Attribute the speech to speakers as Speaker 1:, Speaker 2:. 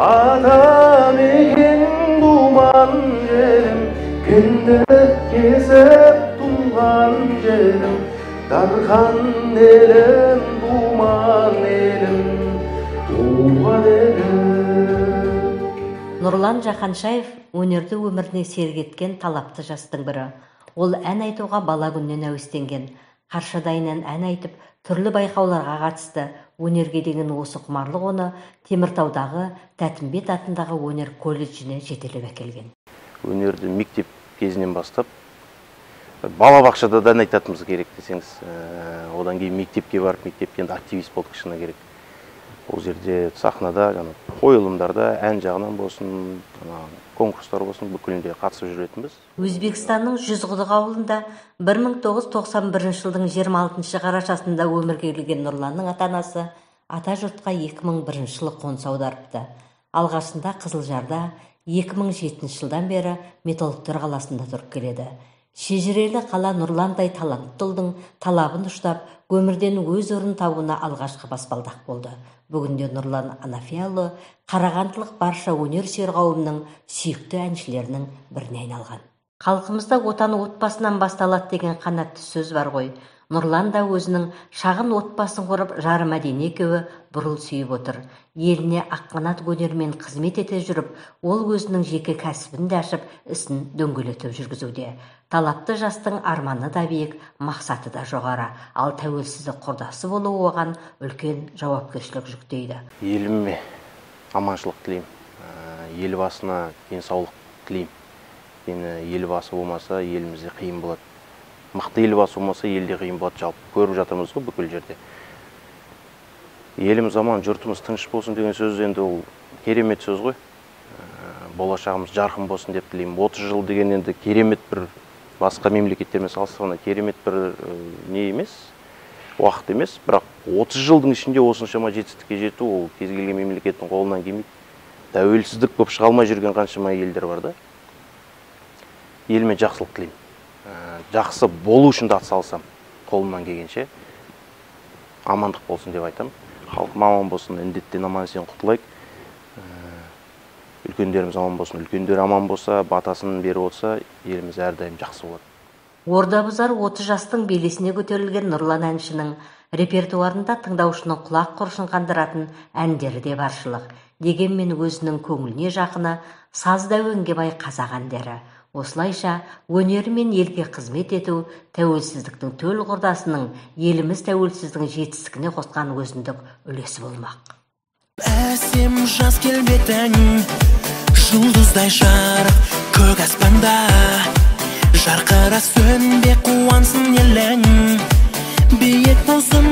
Speaker 1: Атамекен думан жерім, кіндік кесіп туған жерім, дархан елім, думан елім, туған елім.
Speaker 2: Нұрлан Жақаншаев өнерді өміріне серік еткен талапты жастың бірі. Ол ән айтуға бала күннен әуестенген. Қаршадайынан ән айтып, түрлі байқауларға қатысты. Өнерге деген осы құмарлық оны Теміртаудағы Тәтімбет атындағы өнер колледжіне жетелеп әкелген.
Speaker 3: Өнерді мектеп кезінен бастап, балабақшада да ән айтатынымыз керек десеңіз, одан кейін мектепке барып, мектепте енді активист болдық шыны керек. Ол жерде сахнада, жаңа қойылымдарда ән жағынан болсын, жаңа конкурстар болсын, бүкілінде қатысып жүретінбіз.
Speaker 2: Өзбекстанның Жүзқұдық ауылында 1991 жылдың 26 қарашасында өмірге келген Нұрланның ата-анасы ата жұртқа 2001 жылы қоныс аударыпты. Алғашында Қызылжарда, 2007 жылдан бері Металлургтер қаласында тұрып келеді. Шежірелі қала Нұрландай талантты ұлдың талабын ұштап, өмірден өз орнын табуына алғашқы баспалдақ болды. Бүгінде Нұрлан Анафияұлы қарағандылық барша өнер сүйер қауымның сүйікті әншілерінің біріне айналған. Халқымызда отан отбасынан басталады деген қанатты сөз бар ғой. Нұрлан да өзінің шағын отбасын құрып, жары Мәдина екеуі бұрыл сүйіп отыр. Еліне аққанат өнермен қызмет ете жүріп, ол өзінің жеке кәсібін де ашып, ісін дөңгелетіп жүргізуде. Талапты жастың арманы да биік, мақсаты да жоғары. Ал тәуелсіздік құрдасы болу оған үлкен жауапкершілік жүктейді.
Speaker 3: Еліме аманшылық тілеймін, елбасына денсаулық тілеймін. Елбасы болмаса елімізде қиын болады. Мықты елбасы болмаса елде қиын болады, жалпы көріп жатырмыз ғой бүкіл жерде. Еліміз аман, жұртымыз тыныш болсын деген сөз енді ол керемет сөз ғой. Болашағымыз жарқын болсын деп тілеймін. 30 жыл деген енді керемет бір басқа мемлекеттермен салыстырғанда керемет бір не емес, уақыт емес, бірақ 30 жылдың ішінде осыншама жетістікке жету ол кез келген мемлекеттің қолынан келмейді. Тәуелсіздік болып шыға алмай жүрген қаншама елдер бар да. Еліме жақсылық тілеймін. Жақсы болу үшін де атсалысам, қолымнан келгенше. Амандық болсын деп айтамын. Халқым аман болсын, індеттен аман есен құтылайық. Үлкендеріміз аман болсын, үлкендер аман болса, батасын беріп отырса, еліміз әрдайым жақсы болады.
Speaker 2: Орда бұзар 30 жастың белесіне көтерілген Нұрлан әншінің репертуарында тыңдаушының құлақ құрышын қандыратын әндері де баршылық. Дегенмен өзінің көңіліне жақыны сазды әуенге бай қазақ әндері. Осылайша өнері мен елге қызмет ету тәуелсіздіктің төл құрдасының еліміз тәуелсіздігінің жетістігіне қосқан өзіндік үлесі болмақ.
Speaker 4: Әсем жас келбетің, жұлдыздай жарық көк аспанда, жарқыра сөнбе қуансын елің, биік болсын